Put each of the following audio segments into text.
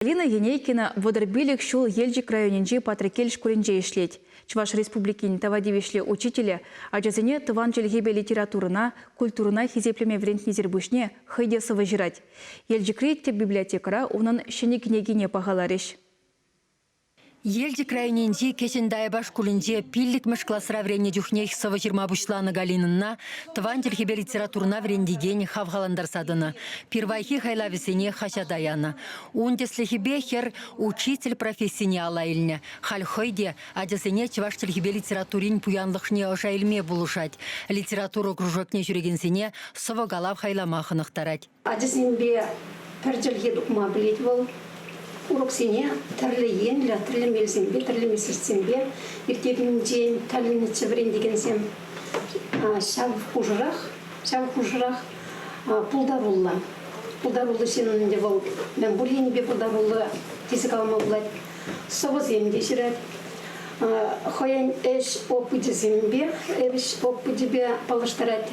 Лина Енейкина 35 ҫул Елчӗк районӗнчи Патреккел шкулӗнче ӗҫлет. Чӑваш Республикин тава тивӗҫлӗ учителӗ ачасене тӑван чӗлхепе литературӑна, культурӑна хисеплеме вӗрентнисӗр пуҫне хӑй те сӑвӑ ҫырать. Елчӗкри тӗп библиотекӑра унӑн ҫӗнӗ кӗнекине пахаларӗҫ. Елчӗк районӗнчи Кӗҫӗн Таяпа шкулӗнче пиллӗкмӗш класра вӗреннӗ чухнех сӑвӑ ҫырма пуҫланӑ Галинӑна тӑван чӗлхепе литературӑна вӗрентекен хавхалантарса тӑнӑ. Пирвайхи хайлавӗсене хаҫата янӑ. Ун тӗслӗхӗпе хӗр учитель профессине алла илнӗ. Халь хӑй те ачасене чӑваш чӗлхипе литературин пуянлӑхне ӑша илме пулӑшать. Литература кружокне ҫӳрекенсене сӑвӑ-калав хайлама хӑнӑхтарать. Ачасемпе пӗр чӗлхе тупма пӗлет вӑл. Уроксене тӗрлӗ енлӗ, тӗрлӗ мелсемпе, тӗрлӗ меслетсемпе ирттернинчен тӗлӗннӗччӗ вӗрентекенсем. Ҫав хушӑрах, ҫав хушӑрах пултаруллӑ. Пултаруллӑ ҫын ӗнтӗ вӑл мӗн пур енӗпе пултаруллӑ тесе калама пулать. Сӑвӑсем те ҫырать. Хӑйӗн ӗҫ опычӗсемпе, ӗҫ опычӗпе паллаштарать.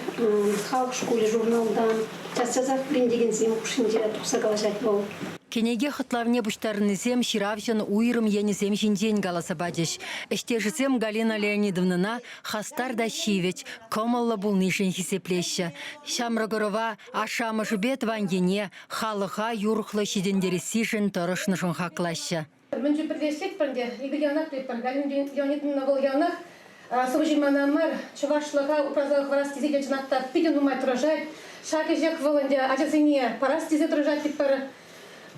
Халӑх шкулӗ журналта час-часах вӗрентекенсем хушшинче тухса калаҫать вӑл. Кӗнеке хӑтлавне пуҫтарӑннисем ҫыравҫӑн уйрӑм енӗсем ҫинчен каласа пачӗҫ. Ӗҫтешӗсем Галина Леонидовнӑна хастар та ҫивӗч, кӑмӑллӑ пулнишӗн хисеплеҫҫӗ. Ҫамрӑк ӑрӑва ашшӗ-амӑшӗпе тӑван ене, халӑха юрӑхлӑ ҫитӗнтерессишӗн тӑрӑшнӑшӑн хаклаҫҫӗ. Мӗншӗн пӗрлешетпӗр ӗнтӗ, эпир яланах пӗлетпӗр. Галина Леонидовна вӑл яланах сӑвӑ ҫырмана мар, чӑвашлӑха упраса хӑварас тесе те чӑнах та питӗ нумай тӑрӑшать. Ҫак ӗҫех вӑл ӗнтӗ ачасене парас тесе тӑрӑшать тетпӗр.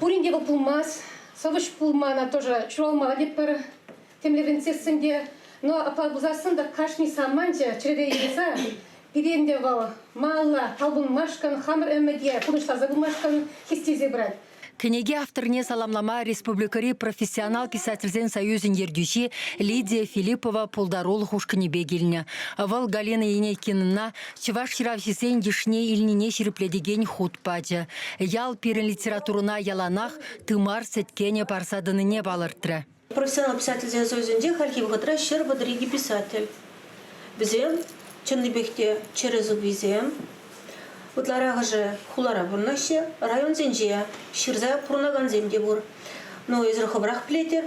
Пурин те вӑл пулмасть. Сӑвӑҫ пулма ӑна тоже ҫуралмалла тетпӗр. Темле вӗрентсессӗн те. Но апла пулсассӑн та кашни саманчӗ чӗрере юлса пире ӗнтӗ вӑл малалла талпӑнмашкӑн, хамӑр ӗмӗте пурнӑҫласа пымашкӑн хистесе пырать. Кӗнеке авторне саламлама республикӑри профессионал писательсен союзӗн ертӳҫи Лидия Филиппова пултарулӑх ушкӑнӗпе килнӗ. Вӑл Галина Енейкинӑна чӑваш ҫыравҫисен йышне илнине ҫирӗплетекен хут пачӗ. Ял пирӗн литературӑна яланах тымар сӗткенӗ парса тӑнине палӑртрӗ. Профессионал писательсен союзӗнче хальхи вӑхӑтра 132 писатель. Вӗсем чӑннипех те чӗрӗ сыввисем. Ытларахӑшӗ хулара пурӑнаҫҫӗ, районсенче ҫырса пурӑнакансем те пур. Ну, эсир хӑвӑрах пӗлетӗр,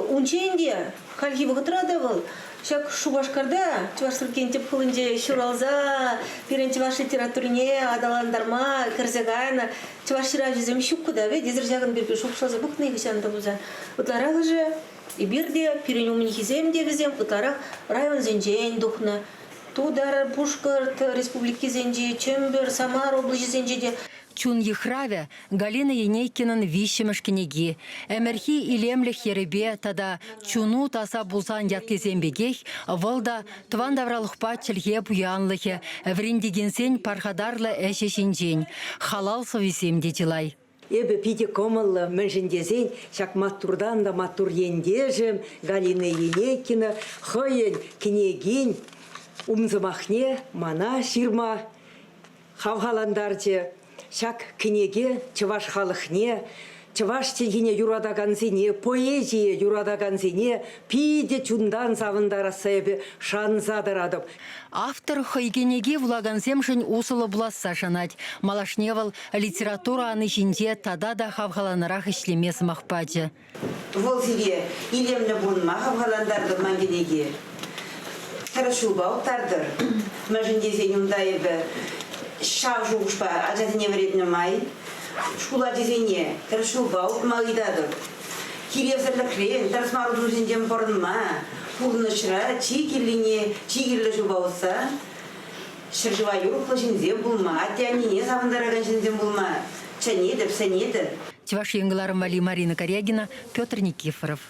унччен те, хальхи вӑхӑтра та вӑл ҫак Шупашкарта, Чӑваш Республикин тӗп хулинче ҫуралса пирӗн чӑваш литературине аталантарма кӗрсе кайнӑ чӑваш ҫыравҫисем ҫуккӑ та вӗт. Эсир ҫакӑн пирки шухӑшласа пӑхнӑ нихӑҫан та пулсан. Ытларахӑшӗ эпир те, пирӗн умӗнхисем те вӗсем ытларах районсенчен тухнӑ. Тутар, Пушкӑрт республикисенчи, Чӗмпӗр, Самар облаҫӗсенче те. Чун йыхравӗ Галина Енейкинӑн виҫҫӗмӗш кӗнеки. Ӗмӗрхи илемлӗх йӗрӗпе тата Чуну таса пулсан ятлисем пекех вӑл та тӑван тавралӑхпа чӗлхе пуянлӑхӗ, вӗрентекенсен пархатарлӑ ӗҫӗ ҫинчен халал сӑввисем те чылай. Эпӗ питӗ кӑмӑллӑ, мӗншӗн тесен ҫак маттуртан та маттур ентешӗм Галина Енейкина хӑйӗн кӗнекин умсӑмахне мана ҫырма хавхалантарчӗ. Ҫак кӗнеке чӑваш халӑхне, чӑваш чӗлхине юратакансене, поэзие юратакансене питӗ чунтан савӑнтарасса эпӗ шанса тӑратӑп. Автор хӑй кӗнеки вулакансемшӗн усӑллӑ пуласса шанать. Малашне вӑл литература ани ҫинче тата та хавхаланарах ӗҫлеме сӑмах пачӗ. Вӑл сире илемлӗ пурӑнма хавхалантартӑр ман кӗнеке. Тӗрӗс ҫулпа уттартӑр. Мӗншӗн тесен унта эпӗ ҫав шухӑшпа ачасене вӗрентнӗ май шкул ачисене тӗрӗс ҫулпа утма ыйтатӑп. Киревсӗрлӗхрен, тӗрӗс мар утӑмсенчен пӑрӑнма, пурнӑҫра чи кирлине, чи кирлӗ ҫулпа утса ҫӗршыва юрӑхлӑ ҫынсем пулма, атте-аннене савӑнтаракан ҫынсем пулма чӗнетӗп, сӗнетӗп. Чӑваш Ен кӑларӑм валли Марина Карягина, Петр Никифоров.